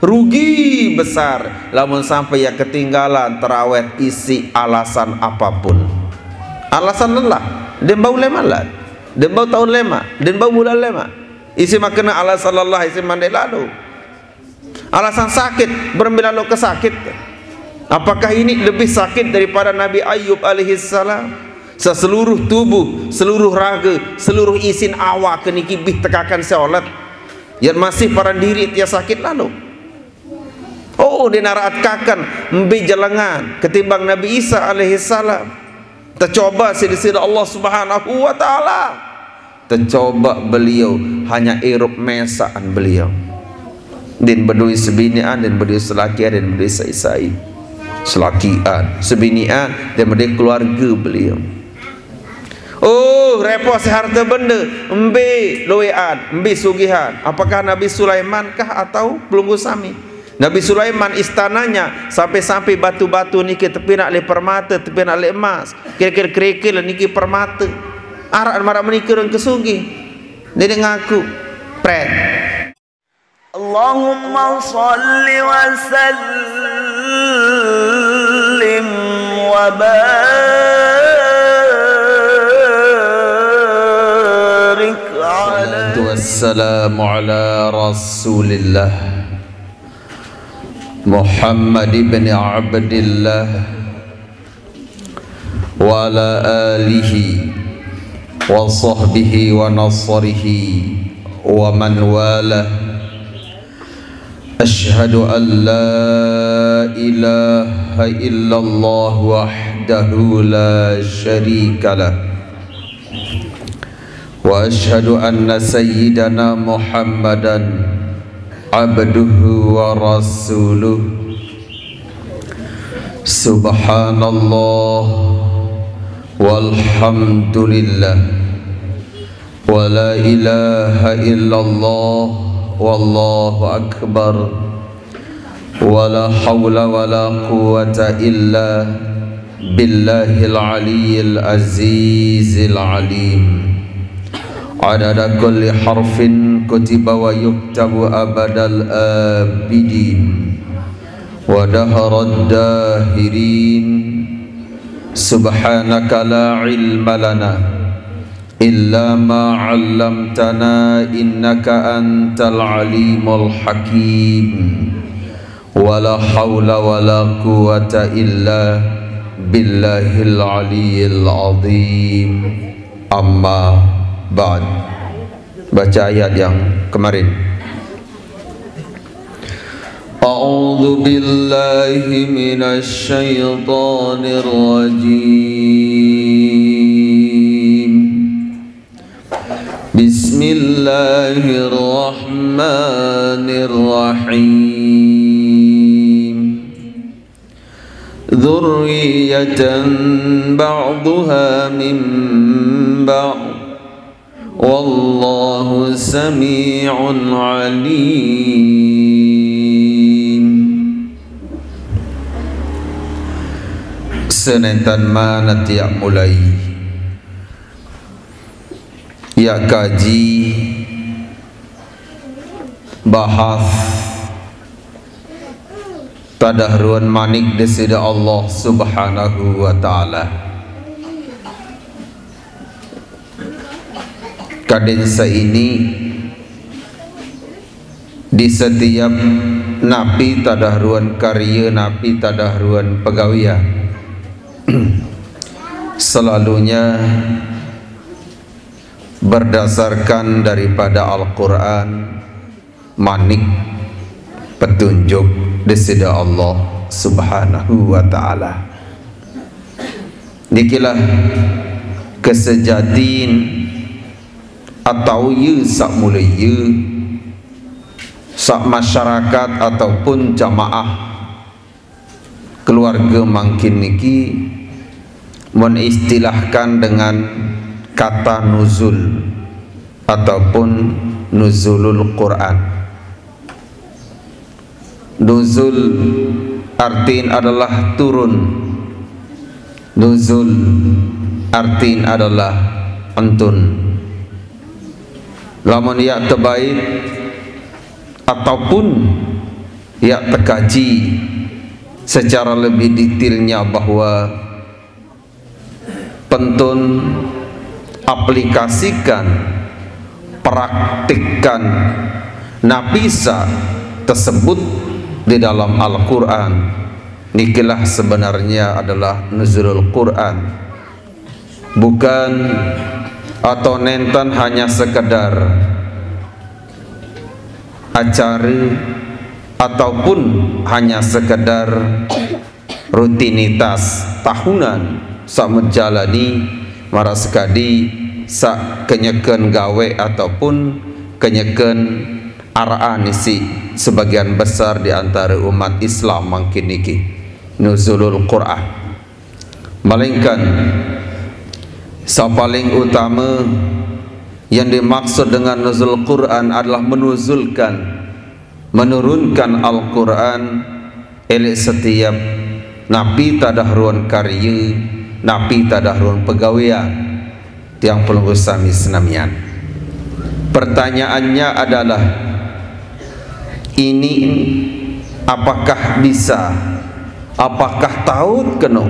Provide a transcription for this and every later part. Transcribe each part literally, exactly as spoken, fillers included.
Rugi besar lamun sampai ya ketinggalan taraweh isi alasan apapun. Alasan lelah, den bau leman lah, den bau tahun lemak, den bau bulan lemak. Isi makna alasan lelah, isi mandai lalu. Alasan sakit, berembe lalu ke sakit. Apakah ini lebih sakit daripada Nabi Ayub alaihissalam? Seseluruh tubuh, seluruh raga, seluruh isin awak niki bih tekakan seolet. Yan masih paran diri tia sakit lalu. Oh, dinaraat kakan mbe jalangan ketimbang Nabi Isa alaihissalam. Tercoba sida-sida Allah Subhanahu wa Ta'ala. Tercoba beliau hanya irup mesaan beliau. Din bedui sebinian, din bedui selakian, din bedui sai-sai. Selakian, sebinian, din bedui keluarga beliau. Oh, repot si harta benda, mbe luean, mbe sugihan. Apakah Nabi Sulaiman kah atau pelunggu sami? Nabi Sulaiman istananya sampai-sampai batu-batu niki tepinak le permata, tepinak le emas. Kerikil-kerikil niki permata. Arak marak menikah orang kesugih. Dia ngaku pret. اللهم صل وسلم وبارك عليه. والصلاة والسلام على رسول الله محمد بن عبد الله وعلى آله وصحبه ونصره ومن والاه. أشهد أن لا إله إلا الله وحده لا شريك له، وأشهد أن سيدنا محمدا عبده ورسوله. سبحان الله والحمد لله ولا إله إلا الله والله أكبر ولا حول ولا قوة إلا بالله العلي العزيز العليم. عدد كل حرف كتب ويكتب أبد الآبدين ودهر الداهرين. سبحانك لا علم لنا إلا ما علمتنا إنك أنت العليم الحكيم. ولا حول ولا قوة إلا بالله العلي العظيم. أما بعد. Baca ayat yang kemarin. أعوذ بالله من الشيطان الرجيم. بسم الله الرحمن الرحيم. ذرية بعضها من بعض. والله سميع عليم. Senentan mana tiap mulai ya kaji bahas tadah ruan manik Desida Allah Subhanahu wa Ta'ala. Kadin seini di setiap napi tadah ruan karya, napi tadah ruan pegawian, selalunya berdasarkan daripada Al-Quran, manik petunjuk Desida Allah Subhanahu wa Ta'ala. Dikilah kesejatin atau ya sak mula ya sak masyarakat ataupun jamaah keluarga mangkin niki menistilahkan dengan kata nuzul ataupun nuzulul Quran. Nuzul artin adalah turun. Nuzul artin adalah entun. Lamun ya tebaik ataupun yak tekaji secara lebih detailnya bahwa pentun aplikasikan, praktikkan napi sa tersebut di dalam Al-Quran, nikilah sebenarnya adalah nuzulul Quran. Bukan atau nenten hanya sekedar acara ataupun hanya sekedar rutinitas tahunan saat menjalani marak sekadi sa kenyeken gawe ataupun kenyeken araan isi sebagian besar di antara umat Islam mangkin niki, nuzulul Quran. Melainkan, sa paling utama yang dimaksud dengan nuzul Quran adalah menuzulkan, menurunkan Al-Quran, elek setiap napi tadah ruan karya, napi tadah ruan pegawean. Tiang pelungguh sami senamian. Pertanyaannya adalah, ini apakah bisa, apakah taut keno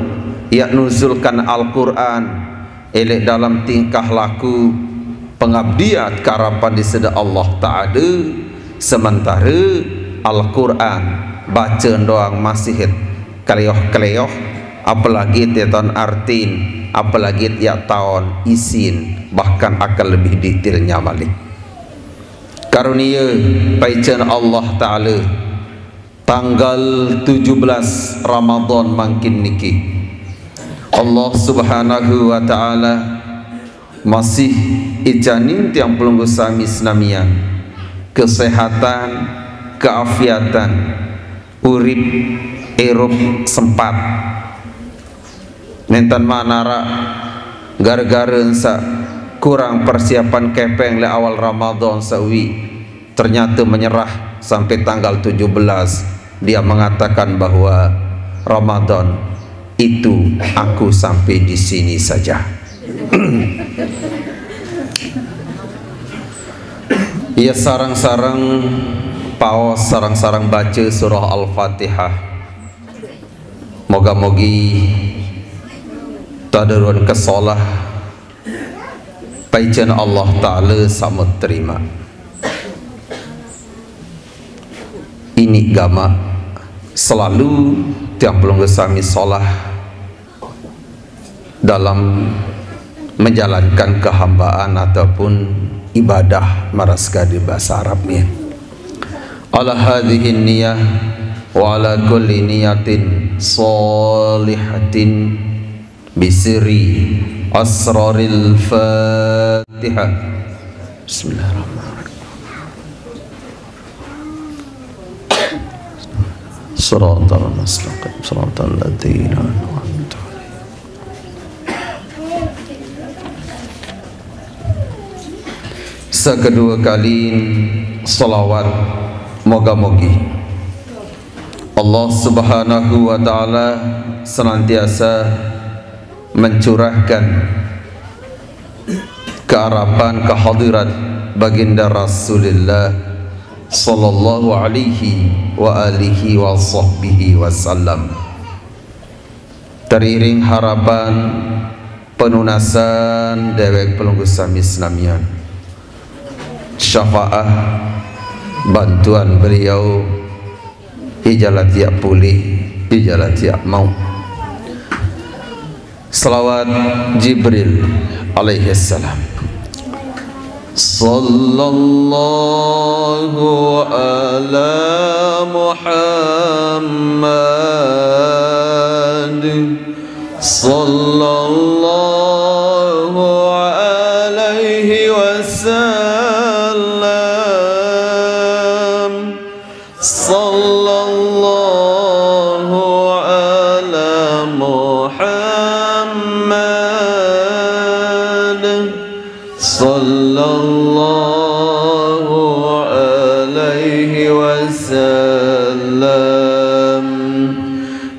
yak nuzulkan Al-Quran elek dalam tingkah laku pengabdian karapan di seda Allah Ta'ala, sementara Al-Quran baca doang masih keleoh-keleoh, apalagi teton artin, apalagi tiap tahun isin, bahkan akan lebih detailnya balik. Karunia paicen Allah Ta'ala, tanggal tujuh belas Ramadan mangkin niki, Allah Subhanahu wa Ta'ala masih icanin tiang pelungguh sami senamian kesehatan, keafiatan, urip, irup, sempat. Nenten manarak gara-gara ensa kurang persiapan kepeng le awal Ramadan sewi, ternyata menyerah sampai tanggal tujuh belas. Dia mengatakan bahwa Ramadan itu aku sampai di sini saja. Ia sarang-sarang paos, sarang-sarang baca surah Al-Fatihah. Moga-mogi taderuan kesolah paicen Allah Ta'ala samut terima. Ini gama selalu tiang pelungguh sami solah dalam menjalankan kehambaan ataupun ibadah marak sekadi bahasa Arabnya. Ala hadhihi niyah wa ala kulli niyatin salihatin bisiri asraril Fatihah. Bismillahirrahmanirrahim. Siratal mustaqim, siratal ladzina an'amta alaihim. Sekedua kali salawat moga-mogi Allah Subhanahu wa Ta'ala senantiasa mencurahkan kearapan kehadirat Baginda Rasulullah sallallahu alaihi wa alihi wa sahbihi wasallam. Teriring harapan penunasan dewek pelungguh sami senamian, syafaah bantuan beliau, ijalah tiap pulih, ijalah tiap mau. Salawat Jibril alaihi salam. Sallallahu ala Muhammad. Sallallahu alaihi wasallam. Sallallahu ala Muhammad. Sallallahu alaihi wasallam.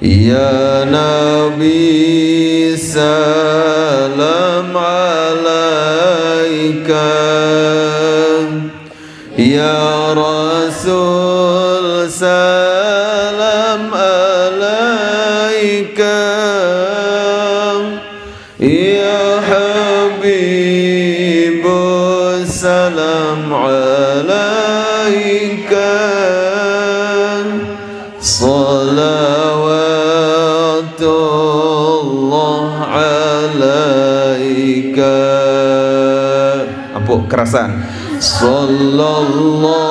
Ya Nabi, salam alaika. Ya Rasul, Rasul, salam alaika. Ya Habibu, salam alaika. Salawatullah alaika. Ampun, kerasan. Sallallahu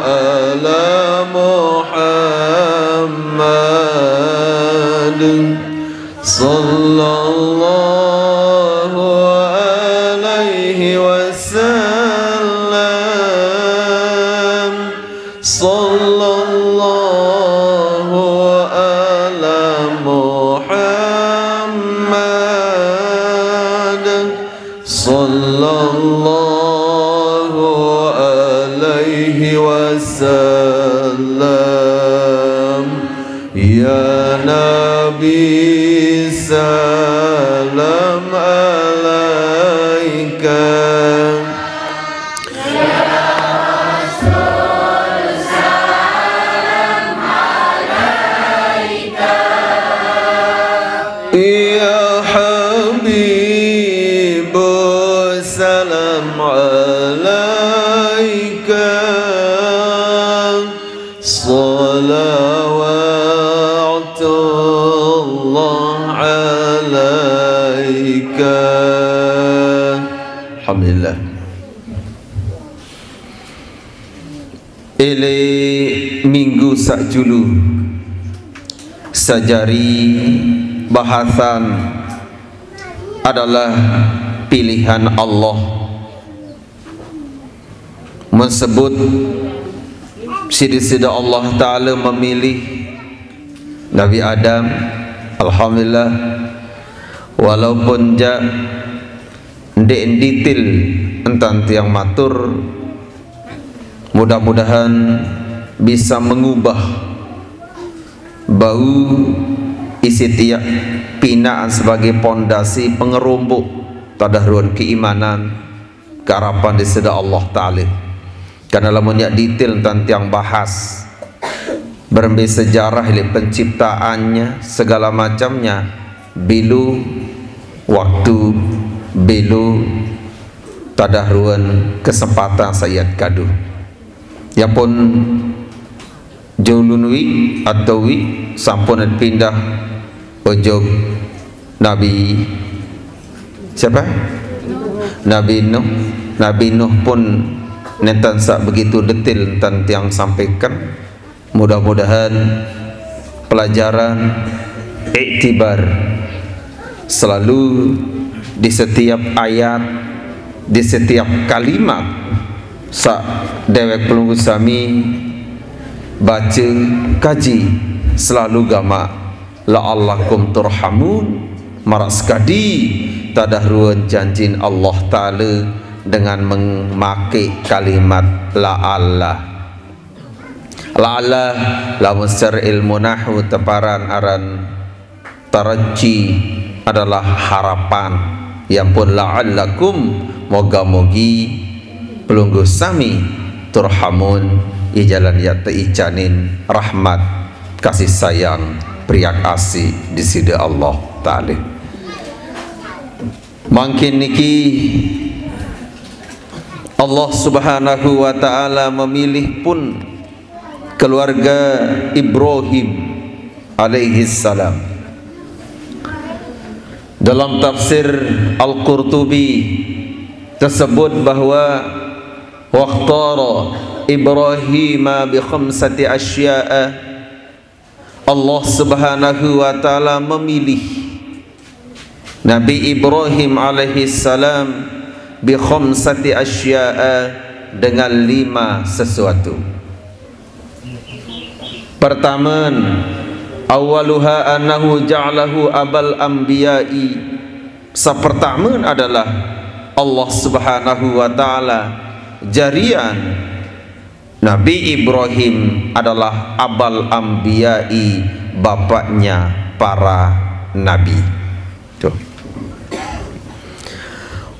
ala Muhammad. Sallallahu alaihi wasallam. Sallallahu ala Muhammad. Sallallahu alaihi wasallam. Ya Nabi, salam alaika. Ya Habibu, salam alaika. Salawatullah alaika. Alhamdulillah. Ele minggu sak julu, sajari bahasan adalah pilihan Allah. Mensebut sida-sida Allah Ta'ala memilih Nabi Adam, alhamdulillah, walaupun ja ndek detail entan tiang matur, mudah-mudahan bisa mengubah bau isi tiap pinaan sebagai pondasi pengerumbuk tadah ruan keimanan, kearapan di sida Allah Ta'ala. Karena lamun nyak detail entan tiang bahas, berembe sejarah le penciptaannya, segala macamnya, bilu waktu, bilu tadah ruan kesempatan sayat kadu. Ya pun, julun wi atau wi sampun pindah ojok Nabi siapa? Nabi Nuh. Nabi Nuh pun nentan sak begitu detail entan tiang sampaikan. Mudah-mudahan pelajaran iktibar selalu di setiap ayat, di setiap kalimat sak dewek pelungguh sami baca, kaji, selalu gamak la'allakum turhamun, marak sekadi tadah ruan janjin Allah Ta'ala dengan memakai kalimat la'alla. La'alla, lamun secara ilmu nahwu teparan aran taraji adalah harapan. Ya pun la'allakum, moga-mogi pelungguh sami turhamun, ijalan ya teicanin rahmat kasih sayang, priak asih di sida Allah Ta'ala. Mangkin niki Allah Subhanahu wa Ta'ala memilih pun keluarga Ibrahim alaihi salam. Dalam tafsir Al-Qurtubi tersebut bahwa waqtara Ibrahima bi khamsati asya'a, Allah Subhanahu wa Ta'ala memilih Nabi Ibrahim alaihi salam bi khamsati asya'a, dengan lima sesuatu. Pertama, awaluha annahu ja'alahu abal anbiya'i. Sapertama adalah Allah Subhanahu wa Ta'ala jarian Nabi Ibrahim adalah abal anbiya'i, bapaknya para nabi. Tuh.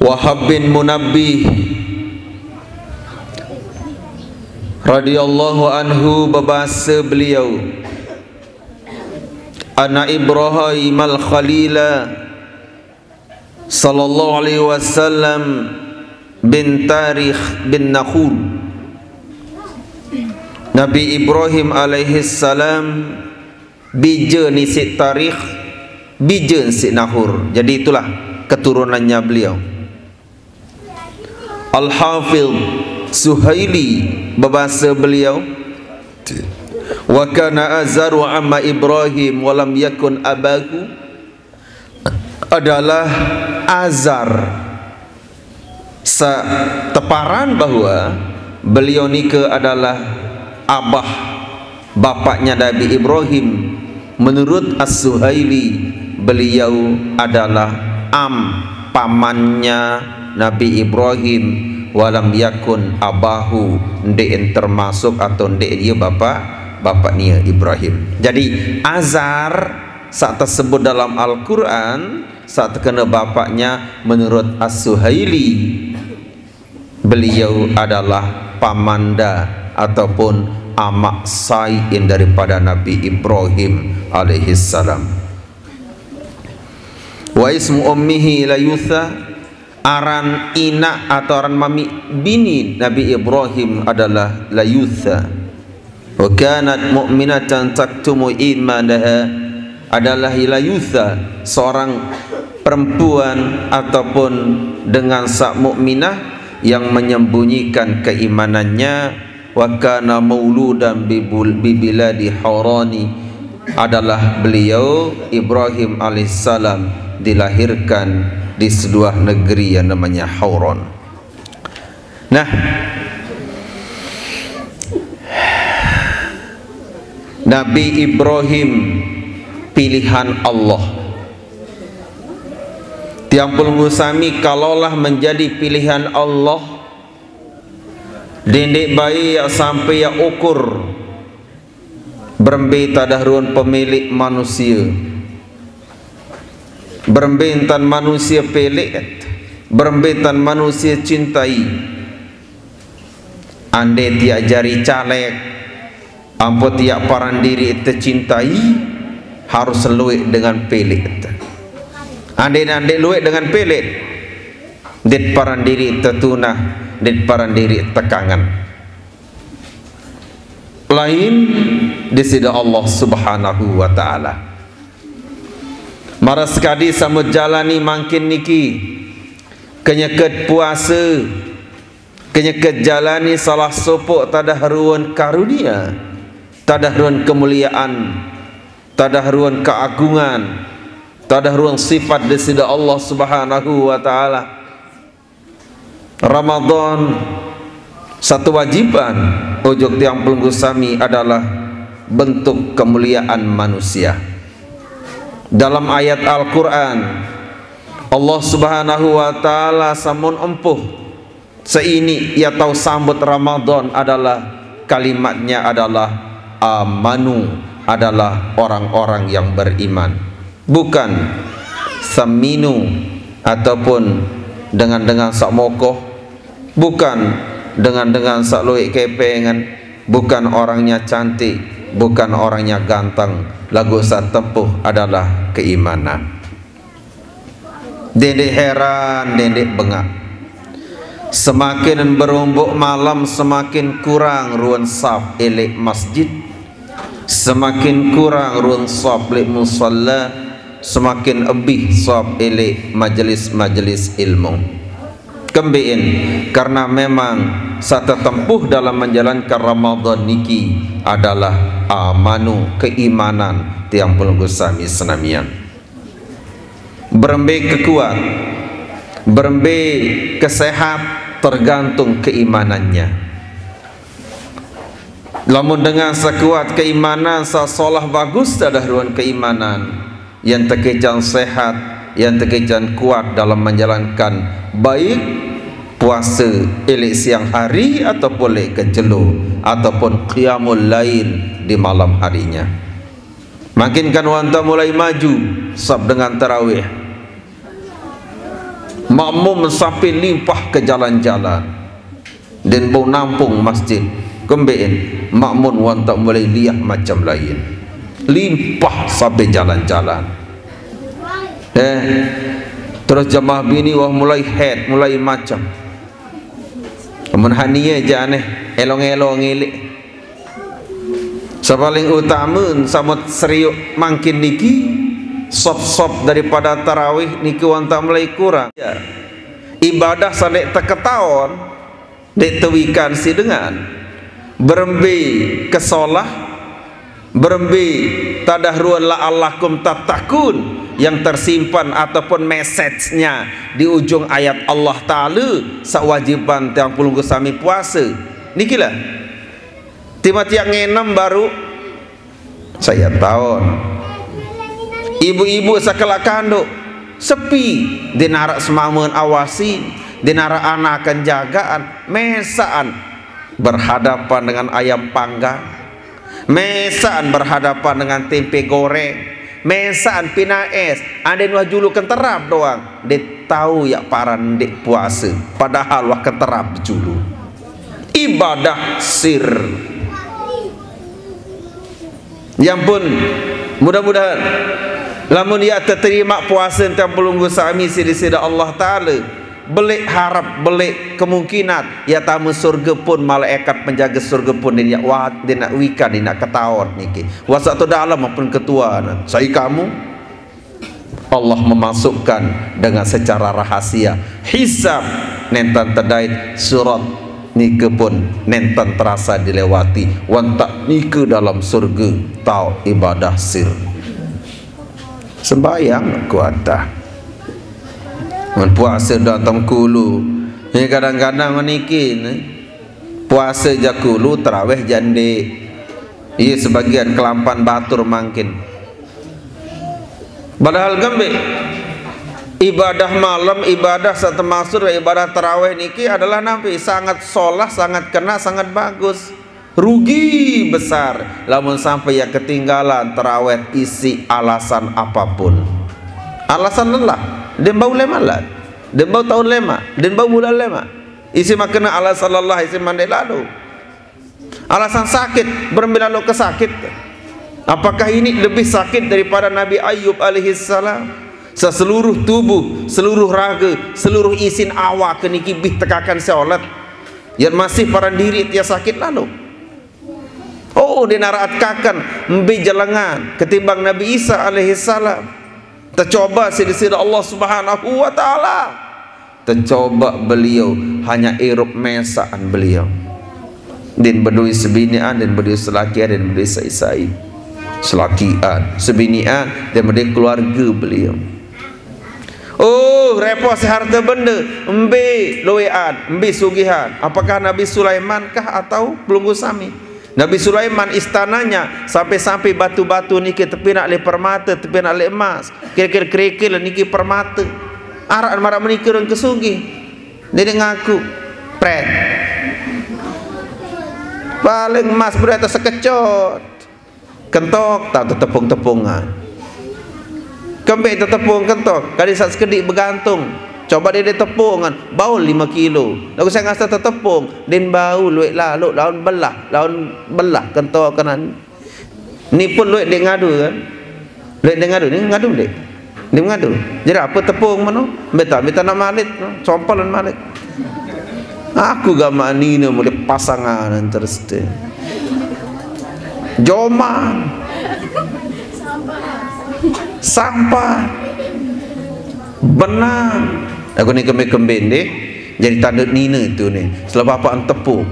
Wahab bin Munabbih, radhiyallahu anhu, babasa beliau, anna Ibrahim al-Khalila sallallahu alaihi wasallam bin Tarikh bin Nakhur. Nabi Ibrahim alaihi salam bija ni si Tarikh, bija si Nakhur. Jadi itulah keturunannya beliau. Al-Hafidh Suhaili babasa beliau, wa kana Azaru amma Ibrahim wa lam yakun abahu, adalah Azar. Sa-, teparan bahwa beliau nika adalah abah bapaknya Nabi Ibrahim. Menurut As-Suhaili, beliau adalah am, pamannya Nabi Ibrahim, walam yakun abahu, ndeqn termasuk atau ndeqn ya bapak, bapak nia Ibrahim. Jadi Azar sa tersebut dalam Al-Quran, sa tekena bapaknya menurut As-Suhaili, beliau adalah pamanda ataupun amaq sai daripada Nabi Ibrahim alaihi salam. Wa ismu ummihi Layutha, aran inaq atau aran mamiq bini Nabi Ibrahim adalah Layutha. Wa kanat mu'minatan taktumu imanaha, adalah Layutha, seorang perempuan ataupun dengan sa mukminah yang menyembunyikan keimanannya. Wa kana mauludan bibul-, bibiladi Haurani, adalah beliau Ibrahim alaihissalam dilahirkan di sebuah negeri yang namanya Hauran. Nah, Nabi Ibrahim pilihan Allah. Tiang pelungguh sami, kalaulah menjadi pilihan Allah, dendeq bae yaq sampai yaq ukur berembe tadah ruen pemilik manusie. Berembe ntan manusie peleq, berembe ntan manusie cintai. Ande tiaq jari caleg, ampo tiaq paran diriq tecintai, harus lueq dengan peleq te. Ande, ande lueq dengan peleq, ndeq paran diriq tetunah, ndeq paran diriq tekangen. Lain Deside Allah Subhanahu wa Ta'ala. Maraq sekadi sampun jalani mangkin niki, kenyeket puase, kenyeket jalani salah sopoq tadah ruen karunie, tadah ruen kemuliaan, tadah ruen keagungan, tadah ruen sifat Deside Allah Subhanahu wa Ta'ala. Ramadan, satu wajiban ojok tiang pelungguh sami adalah bentuk kemuliaan manusia. Dalam ayat Al-Quran, Allah Subhanahu wa Ta'ala sampun empuh seiniq ia tau sambut Ramadan adalah kalimatnya adalah amanu, adalah orang-orang yang beriman. Bukan saminu ataupun dengan-dengan saq mokoh, bukan dengan-dengan saq lueq kepengan, bukan orangnya cantik, bukan orangnya ganteng, laguq saq tempuh adalah keimanan. Dendeq heran, dendeq bengaq. Semakin berumbuq malem, semakin kurang ruen saf eleq masjid. Semakin kurang ruen saf leq musalla, semakin ebih saf eleq majelis-majelis ilmu. Kembeqin? Karena memang saq tetempuh dalam menjalankan Ramadan niki adalah amanu, keimanan tiang pelungguh sami senamian. Berembe kekuat, berembe kesehat, tergantung keimanannya. Lamun dengan sekuat keimanan, sasolah bagus tadah ruen keimanan, yang tekecan sehat, yang tekecan kuat dalam menjalankan baik puase eleq siang hari ataupun leq kejelo, ataupun qiyamul lail di malam harinya. Mangkin kan wante mulai maju saf dengan tarawih. Makmum sampai limpah ke jalan-jalan. Ndeqn bau nampung masjid. Kembe'en, makmun wanta mulai liah macam lain. Limpah sampai jalan-jalan. Eh, terus jamaah bini wah mulai haid, mulai macam. Amun hanie janeh, elong-elong ngilik. Sapaling utama, samut seriuk mangkin niki, sop-sop daripada tarawih niki wanta mulai kurang. Ya. Ibadah sandek teketaon, dek tewikan si dengan. Berembe kesolah, berembe tadah ruan la'allakum tattaqun yang tersimpan ataupun message-nya di ujung ayat Allah Ta'ala, sawajiban tiang pelungguh sami puasa. Nikilah. Tima tiang ngenem baru saya taon. Ibu-ibu sakelak kanduk, sepi, dinarak semamen awasi, dinarak anakan jagaan, mesaan berhadapan dengan ayam panggang, mesaan berhadapan dengan tempe goreng, mesaan pinaes, anden wah julu kenterap doang, de tahu ya paran dek puasa, padahal wah kenterap julu. Ibadah sir. Ya ampun, mudah-mudahan lamun ya terima puasa tiang pelungguh sami sida-sida Allah Ta'ala, belik harap, belik kemungkinan ya tama surga pun, malaikat penjaga surga pun din ya wat, din nak wikan, din nak ketaot niki. Wasa tu dalam pun ketua, sai kamu. Allah memasukkan dengan secara rahasia. Hisab nenten tedait, surat nike pun nenten terasa dilewati. Wanta nike dalam surga, tau ibadah sir. Sembayang kuatah. Mun puasa datang kulu. Ni kadang-kadang niki ni. Puasa jakulu, tarawih jande. Iya sebagian kelampan batur mangkin. Padahal gembe ibadah malam, ibadah satu maksud, ibadah tarawih niki adalah nampi sangat solah, sangat kena, sangat bagus. Rugi besar lamun sampai ya ketinggalan tarawih isi alasan apapun. Alasan lelah, dembau lemalan, dembau tahun lema, dembau bulan lema. Isi makna alasan lelah, isi mandai lalu. Alasan sakit, berembe lalu ke sakit. Apakah ini lebih sakit daripada Nabi Ayub alaihissalam? Seseluruh tubuh, seluruh raga, seluruh isin awak niki bih tekakan seolet. Yan masih paran diri tia sakit lalu. Oh, dinaraat kakan, mbe jelengan, ketimbang Nabi Isa alaihissalam. Tercoba sida-sida Allah Subhanahu wa Ta'ala. Tercoba beliau hanya irup mesaan beliau. Din bedui sebinian, din bedui selakian, din bedui sai-sai. Selakian, sebinian, din bedui keluarga beliau. Oh, repot si harta benda, mbe luean, mbe sugihan. Apakah Nabi Sulaiman kah atau pelungguh sami? Nabi Sulaiman istananya sampai-sampai batu-batu niki tepinak le permata, tepinak le emas. Kira-kira kerikil niki permata. Arak marak menikah orang kesugih. Dia ngaku pret. Paling emas berat sekecot. Kentok, tak tetepung-tepungan. Kembik tetepung kentok, kadi sak sekedik begantung. Coba dia ditepungan, bau lima kilo. Lagu saya ngasa tetepung, din bau luit lalu laun belah, laun belah kentok kanan. Ni pun luit dia ngadu kan. Luit dia ngadu, ni ngadu dek. Dia ngadu. Jadi apa tepung mano? Beta, beta nak malit, sompalan malit. Aku gama nina mule pasangan terus tu. Joman. Sampah. Benang. Aku ni kembe-kembe dek. Jadi tanda nina tu ni. Selepas apa tepung.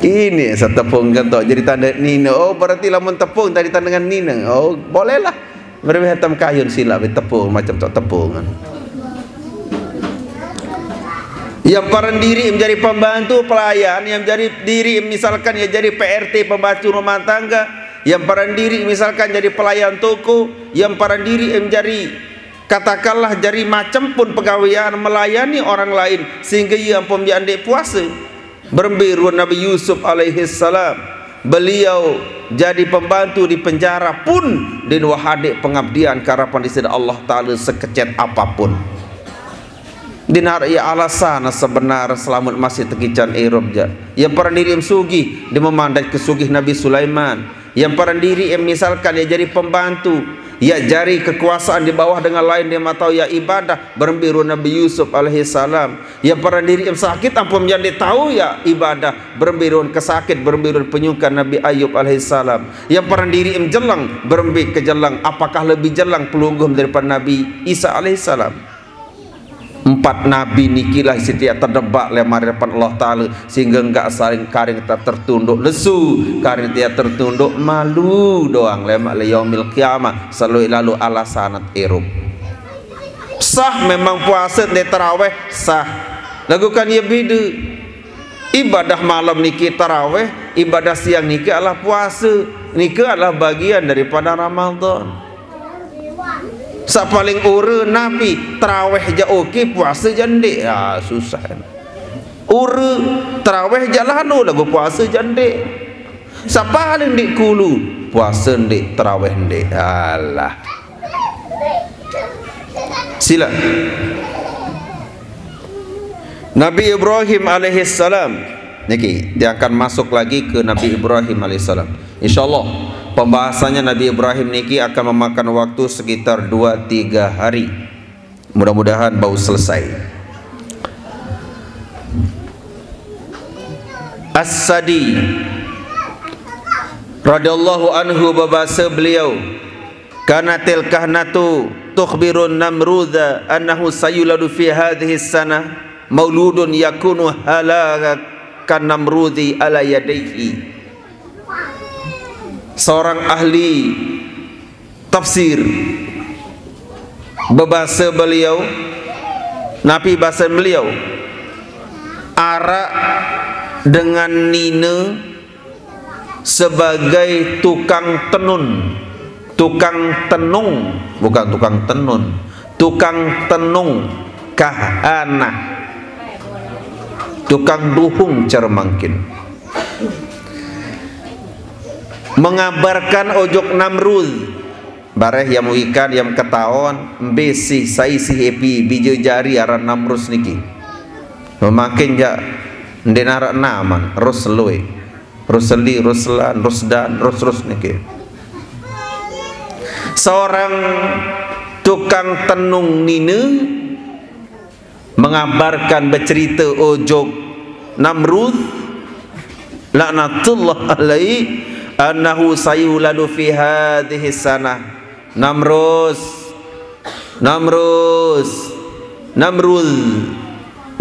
Ini asa tepung kentok jadi tanda nina. Oh, berarti lamun tepung tadi tanda dengan nina. Oh, bolehlah. Mereka hitam kayun silap tepung macam tak tepung kan. Yang paran diri menjadi pembantu pelayan, yang menjadi diri misalkan ya jadi P R T pembantu rumah tangga, yang paran diri misalkan jadi pelayan toko, yang paran diri menjadi katakanlah jadi macam pun pegawaian melayani orang lain sehingga ia pembian dek puasa. Berembe ruan Nabi Yusuf alaihissalam. Beliau jadi pembantu di penjara pun din wahadek pengabdian karapan di sida Allah Ta'ala sekecet apapun. Dinar ia alasan sebenar selamat masih tekican irup ja. Yang paran diri em sugih, dia memandai ke sugih Nabi Sulaiman. Yang paran diri em misalkan ia jadi pembantu, ia jari kekuasaan di bawah dengan lain dia matau ia ibadah, berembiru Nabi Yusuf alaihi salam. Yang paran diri em sakit ampun yang dia tahu ia ibadah, berembiru kesakit, berembiru penyungkan Nabi Ayub alaihi salam. Yang paran diri em jelang, berembi ke jelang, apakah lebih jelang pelungguh daripada Nabi Isa alaihi salam? Empat nabi nikilah siti terdebak le mari depan Allah Ta'ala, sehingga enggak saling karing tak tertunduk lesu, karing tak tertunduk malu doang le mak le yaumil qiyamah, selalu lalu alasan irup. Sah memang puasa de taraweh, sah. Lagu kan ia beda. Ibadah malam niki taraweh, ibadah siang niki adalah puasa. Niki adalah bagian daripada Ramadan. Sa paling ura napi, taraweh ja oke, puasa ja ndik. Ya, susah. Ura taraweh ja lalu, lagu puasa ja ndik. Sa paling ndik kulu, puasa ndik, taraweh ndik. Alah. Sila. Nabi Ibrahim alaihissalam. Niki, dia akan masuk lagi ke Nabi Ibrahim alaihissalam. Insyaallah, pembahasannya Nabi Ibrahim niki akan memakan waktu sekitar dua tiga hari. Mudah-mudahan bau selesai. As-Sadi radhiyallahu anhu berbahasa beliau, "Kanatil kahnatu tukhbirun Namrudha annahu sayuladu fi hadhihi sanah mauludun yakunu halakan Namrudhi ala yadaihi." Seorang ahli tafsir berbahasa beliau, napi bahasa beliau, arak dengan nina sebagai tukang tenun, tukang tenung, bukan tukang tenun, tukang tenung, kahana, tukang duhung cara mangkin. Mengabarkan ojok Namrud, bareh yang wikan yang ketaon, besi saisi epi bija jari aran Namrus niki. Memakin ja ndenarak naman, Rus Lui. Rusli, Ruslan, Rusdan, Rus-Rus niki. Seorang tukang tenung nina mengabarkan, bercerita ojok Namrud laknatullah alaih, annahu sayuladu fi hadhihi sanah. Namrus, Namrus, Namrud,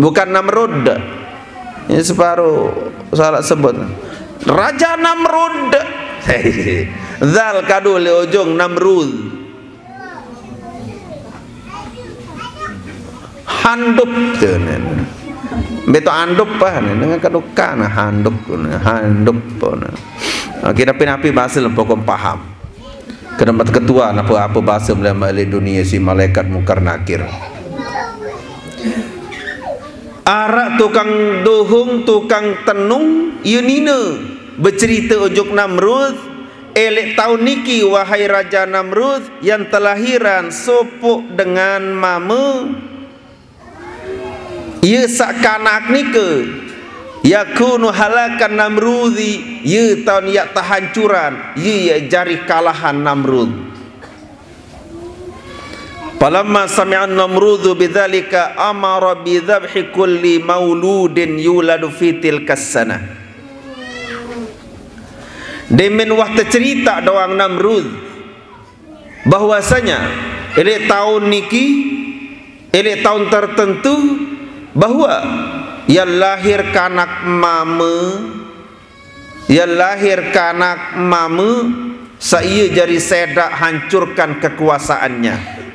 bukan Namrud. Ini separuh salah sebut. Raja Namrud. Zal kadu le ujung Namrud. Handup tu ni. Beto andup apa ni? Dengan kadukan handup tu ni. Handup tu ni. Okey, tapi napi bahasa lempokon paham. Kena mat ketua apa-apa bahasa melama dunia si malaikat Mungkar Nakir. Arak tukang duhung, tukang tenung, ia nina bercerita ujung Namrud, elek tahun niki, wahai Raja Namrud, yang telahiran sopok dengan mama, ia sak kanak nika, yakunu halakan Namrudi, ia tahun ia tahancuran, ia ia jari kalahan Namrud. Falamma sami'an Namrudu bidzalika amara bidzabhi kulli mauludin yuladu fi tilkas sanah. Demen wah tercerita doang Namrud bahwasanya elek tahun niki, elek tahun tertentu, bahwa yang lahir kanak mama, yang lahir kanak mama, saya jari sedak hancurkan kekuasaannya.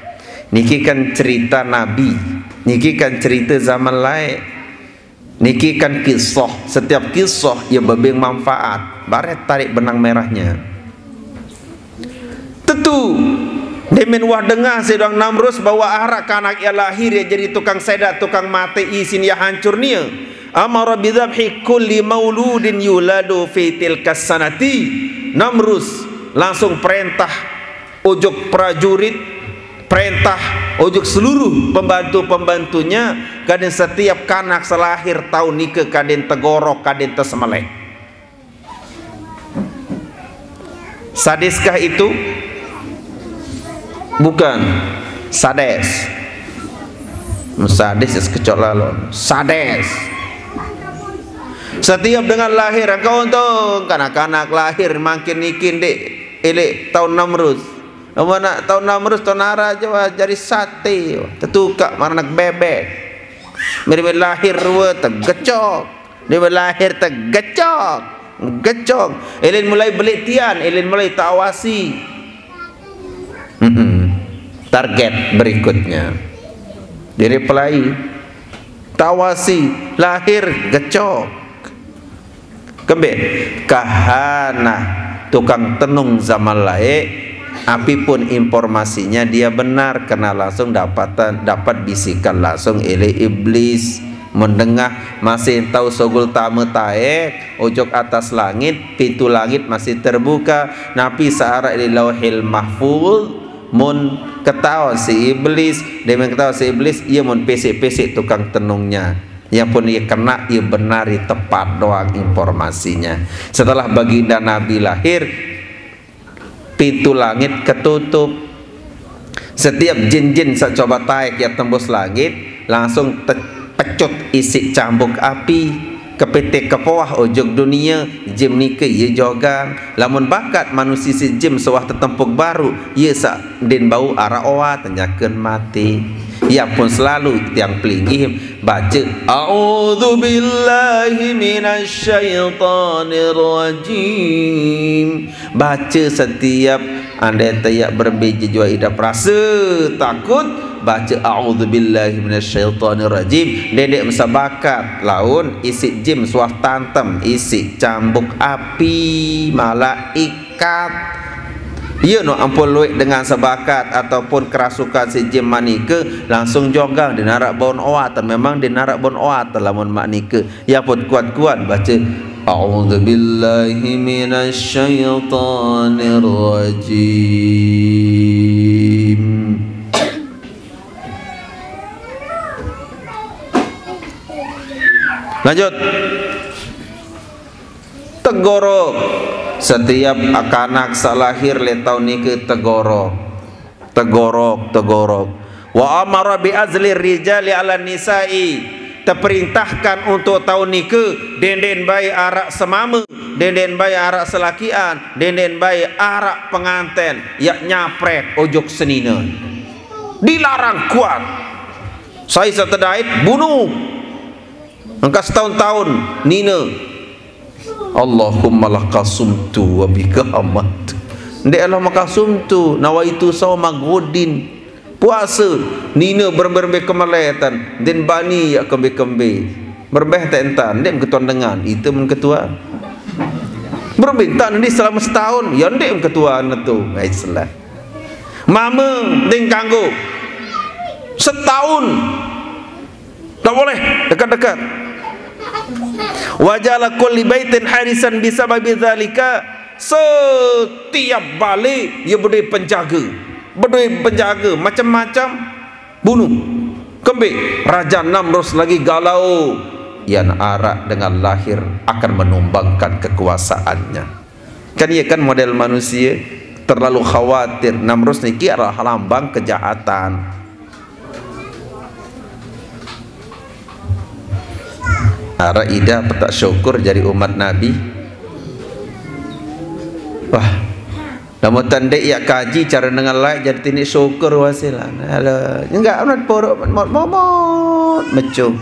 Niki kan cerita Nabi, niki kan cerita zaman lain. Niki kan kisah, setiap kisah ia bebing manfaat. Baret tarik benang merahnya. Tentu, demen wah dengar sedang Namrus bahwa arak kanak ia lahir ia jadi tukang sedak, tukang mati isin ia hancur nia. Amara bidzabhi kulli mauludin yuladu fi tilkas sanati. Namrus langsung perintah ujung prajurit, perintah Ojok seluruh pembantu-pembantunya, kadin setiap kanak selahir taun nike kadin tegorok, kadin tesemeleh. Sadiskah itu? Bukan. Sades. Sadis es kecok lalon. Sades. Setiap dengan lahir, engkau untung kanak-kanak lahir makin niki ndeq eleq taun Namrud. Amun nak taun Namrud, taun ara aja wah jari sate, tetukaq maraq anak bebek. Mire-mire lahir rue tegecok. Dia lahir tegecok, gecok. Elin mulai belitian, elin mulai tawasi. Mm-mm. Target berikutnya. Diri pelai. Tawasi, lahir gecok. Kembe, kahana tukang tenung zaman laeq, apipun informasinya dia benar, kena langsung dapatan, dapat bisikan langsung eleq iblis. Mun dengah masih tao sugul tame taek, ojok atas langit, pintu langit masih terbuka, napi saq araq leq Lauhil Mahfuz, mun ketaon siq iblis, demen ketaon siq iblis, ie mun pisiq-pisiq tukang tenungnya. Ie pun ie kena, ie benar, ie tepat doang informasinya. Setelah Baginda Nabi lahir, pintu langit ketutup. Setiap jin-jin saq coba taek ie tembus langit, langsung tepecut isiq cambuk api, kepitik kepoah ojok dunie, jin nike ie jogang. Lamun bakat manusie siq jin sewah tetempuk baruq, ie saq ndin bau araq oat, nyaken mate. Ie pun selalu tiang pelinggih bace, "A'udzu billahi minasy syaithanir rajim." Bace setiap andai te yaq berembe jejuaq idap rase takut, bace, "A'udzu billahi minasy syaithanir rajim." Ndeq-ndeq mesebakat laun isiq jin suah tantem isiq cambuk api, malaikat. Ie no ampun lueq dengan sebakat ataupun kerasukan siq jin maq nike, langsung jogang, ndeq naraq baun oat, memang ndeq naraq baun oat lamun maq nike. Ie pun kuat-kuat bace, "A'udzu billahi minasy syaithanir rajim." Lanjut. Tegorok. Setiap kanak saq lahir leq taun nike tegorok. Tegorok, tegorok. Wa amara bi azlir rijali 'alan nisa'i. Teperintahkan untuk taun nike, ndeq-ndeq bae araq semame, ndeq-ndeq bae araq selakian, ndeq-ndeq bae araq penganten, yaq nyaprek ojok senine. Dilarang kuat. Sai saq tedait, bunuh. Engka setaun-taun nine. Allahumma laka sumtu wa bika amat. Ndeq Allah maka sumtu, nawaitu sauma ghadin. Puase, nine berembe-rembe kemeletan, ndeqn bani yaq kembe-kembe. Berembe teq entan, ndeqm ketuan dengan, ite men ketuan. Berembe entan ndeq selame setaun, ya ndeqm ketuan tu. Ngai selah. Mame, ndeqn kanggo. Setaun. Tak boleh dekat-dekat. Wa ja'ala kulli baitin harisan bisababi dzalika. Setiap bale ie bedoe penjage. Bedoe penjage macem-macem. Bunuh. Kembe, Raja Namrus lagi galau. Ian araq dengan lahir akan menumbangkan kekuasaannya. Kan ie kan model manusie terlalu khawatir. Namrus niki adalah lambang kejahatan. Araq idah petak syukur jari umat Nabi. Wah, lamun tan ndeq yaq kaji care dengan laeq jari tiniq syukur wasilan. Alah, enggak, amat porok, mot-, momot, mecung.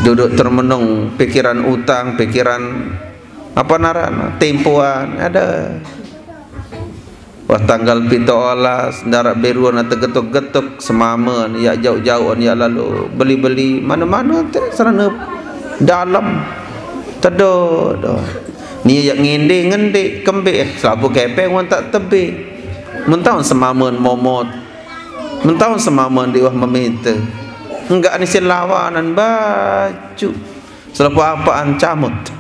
Duduk termenung, pikiran utang, pikiran apa naraqne, tempoan, ada. Wah, tanggal pituq olas, ndaraq beruan tegetuk-getuk, semamen, yaq jauq-jauqan, yaq lalo beli-beli, mane-mane te serane dalem. Tedo, do. Nie yaq ngende ngendeq, kembe, selapuq kepeng wan tak tebe. Mentaun semamen momot. Mentaun semamen di wah memete. Enggak ni silawanan baju. Selepuh apaan camut.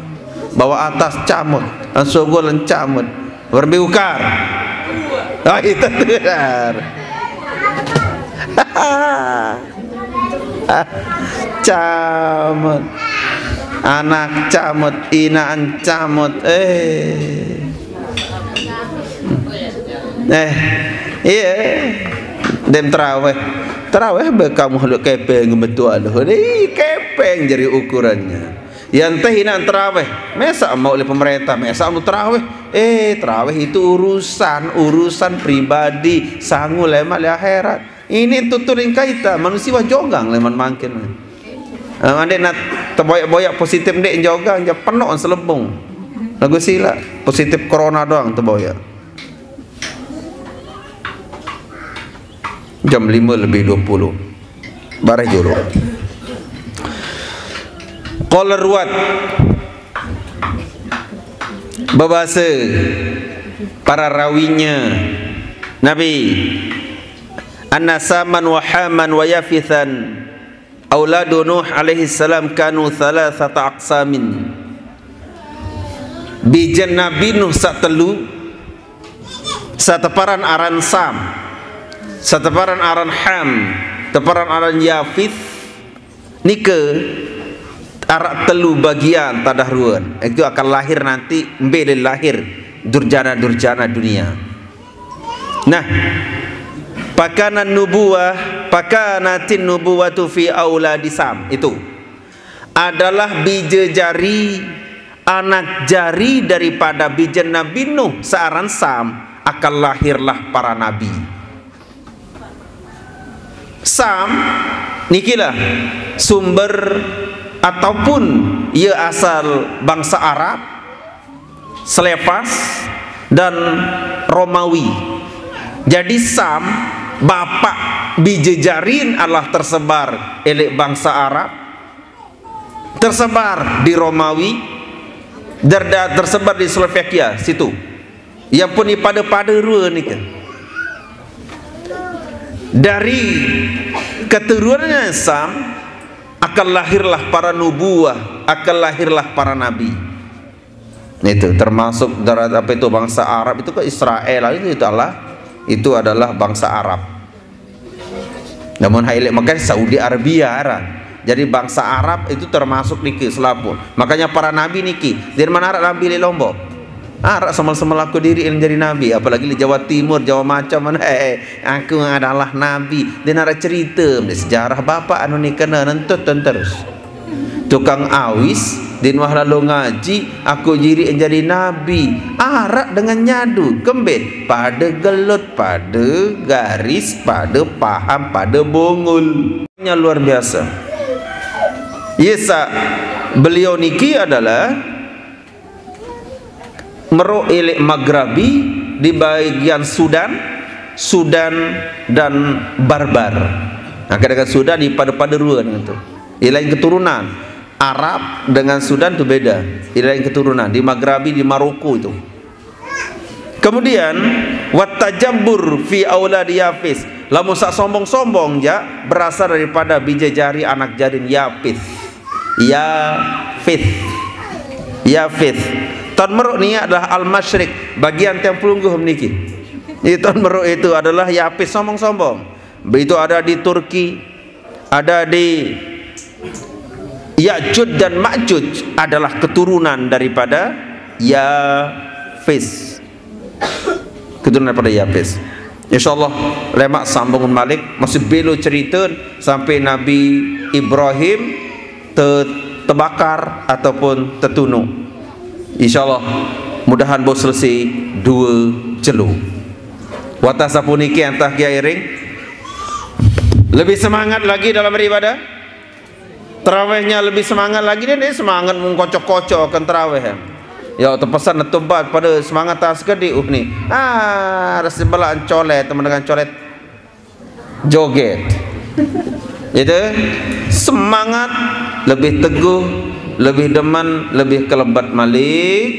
Bawaq atas camut. Sugul camut. Berembe ukar. Ah, itu benar. Camut. Anak camut, inaan camut. Eh. Eh, iya. Dem terawih. Terawih be kamu lu kepeng betul lu. Ni kepeng jadi ukurannya. Yang teh inaan terawih. Masa mau oleh pemerintah, masa mau terawih? Eh, terawih itu urusan, urusan pribadi. Sangu lemak di akhirat. Ini tuturin kaita manusia wah jogang leman mangkin. Ah, andai nak teboyak-boyak positif dek jogang, ja penuh selebung. Lagu sila positif corona doang teboyak. Jam lima lebih dua puluh. Bareh jolo. Qala ruwat. Babasa para rawinya Nabi, anna Saman wa Haman wa Yafithan auladu Nuh alaihi salam kanu thalathata aqsamin. Bijen Nabi Nuh sak telu, sateparan aran Sam, sateparan aran Ham, teparan aran Yafith, nike arak telu bagian tadah ruan. Itu akan lahir nanti, mbe lahir durjana-durjana dunia. Nah, pakana nubuwah, pakanatin nubuwatu fi auladi Sam. Itu adalah bija jari, anak jari daripada bijen Nabi Nuh searan Sam, akan lahirlah para nabi. Sam nikilah sumber ataupun ia asal bangsa Arab, Selefas dan Romawi. Jadi Sam, bapak bija jarin adalah tersebar elek bangsa Arab, tersebar di Romawi, dan tersebar di Slovakia situ. Yang pun pada-pada rua nika. Dari keturunannya Sam akan lahirlah para nubuah, akan lahirlah para nabi. Itu termasuk darat apa itu bangsa Arab itu ke Israel itu, itu Allah, itu adalah bangsa Arab. Namun hai lek makan Saudi Arabia aran. Jadi bangsa Arab itu termasuk niki selapun. Makanya para nabi niki, dari mana arak nabi lek Lombok? Arak semal-semal aku diri yang jadi nabi, apalagi di Jawa Timur, Jawa macam mana? Eh, aku adalah nabi. Dia narak cerita, sejarah bapak anu ni kena nentut terus. Tukang awis, din wah lalu ngaji, aku jiri jadi nabi. Arak dengan nyadu, kembet, pada gelut, pada garis, pada paham, pada bongol. Nya luar biasa. Yesa, beliau niki adalah meruk ilik Maghrabi di bagian Sudan, Sudan dan Barbar. Nah, kadang Sudan di pada-pada rua dengan tu. Ia lain keturunan. Arab dengan Sudan tu beda. Ia lain keturunan. Di Maghrabi, di Maroko itu. Kemudian, watajabbur fi auladi Yafis. Lamun sak sombong-sombong ja berasal daripada bija jari anak jarin Yafis. Yafis. Yafis. Ton meruk ni adalah al-masyrik, bagian tiang pelungguh meniki. Itu meruk itu adalah Yafis sombong-sombong. Itu ada di Turki, ada di Ya'juj dan Ma'juj adalah keturunan daripada Yafis. Keturunan daripada Yafis. Insyaallah lemak sambungan balik masih belo cerita sampai Nabi Ibrahim te-, terbakar ataupun tertunuk. Insyaallah mudahan bos selesai dua celu. Watas sapuniki antah kia iring. Lebih semangat lagi dalam beribadah. Terawihnya lebih semangat lagi dia, dia semangat mengkocok-kocok akan terawih. Ya, terpesan netubat pada semangat tas gede uh ni. Ah, rasa belak colet, teman dengan colet joget. Itu semangat lebih teguh, lebih demen, lebih kelebat malik.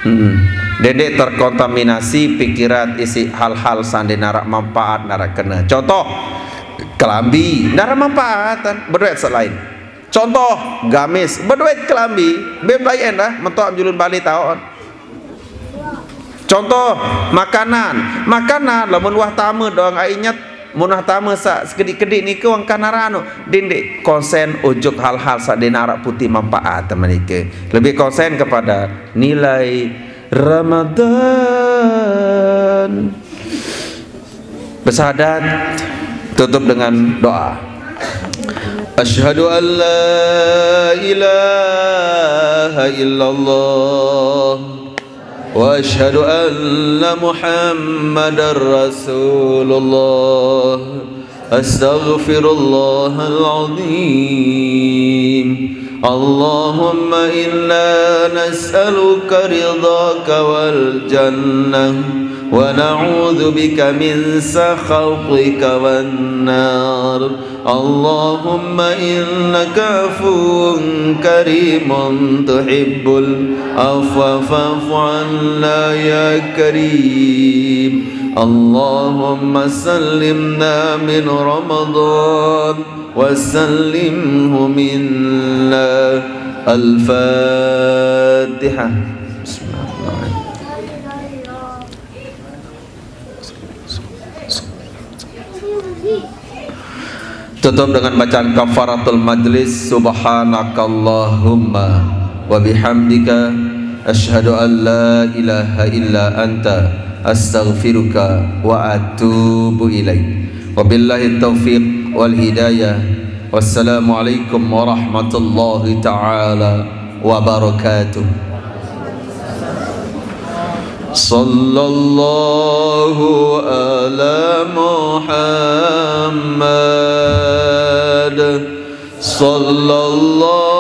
Hmm. Dedek terkontaminasi pikiran isi hal-hal sandi narak manfaat, narak kena. Contoh, kelambi, narak manfaatan, berduit selain. Contoh, gamis, berduit kelambi, beb lain dah, mentok julun balik tahun. Contoh, makanan. Makanan, lamun wah tama dong, ai nyet, Munah tama sa sekedidik-kedidik niki wong kanarano, dinding konsen ujug hal-hal sa dina arak putih manfaat niki. Lebih konsen kepada nilai Ramadan. Bersahadat, tutup dengan doa. Asyhadu an la ilaha illallah wa asyhadu anna Muhammadar Rasulullah. Astaghfirullahal azim. Allahumma inna nas'aluka ridhaka wal jannah wa na'udzu bika min sakhatika wan nar. Allahumma innaka afuwun karimun tuhibbul afwa fa'fu anna ya karim. Allahumma sallimna min Ramadan wa sallimhu minna. Al-Fatihah. Bismillahirrahmanirrahim. Tutup dengan bacaan kafaratul majlis. Subhanakallahumma wa bihamdika, asyhadu an la ilaha illa anta, astaghfiruka wa atubu ilaik. Wabillahi taufiq wal hidayah. Wassalamualaikum warahmatullahi taala wabarakatuh. Sallallahu ala Muhammad. Sallallahu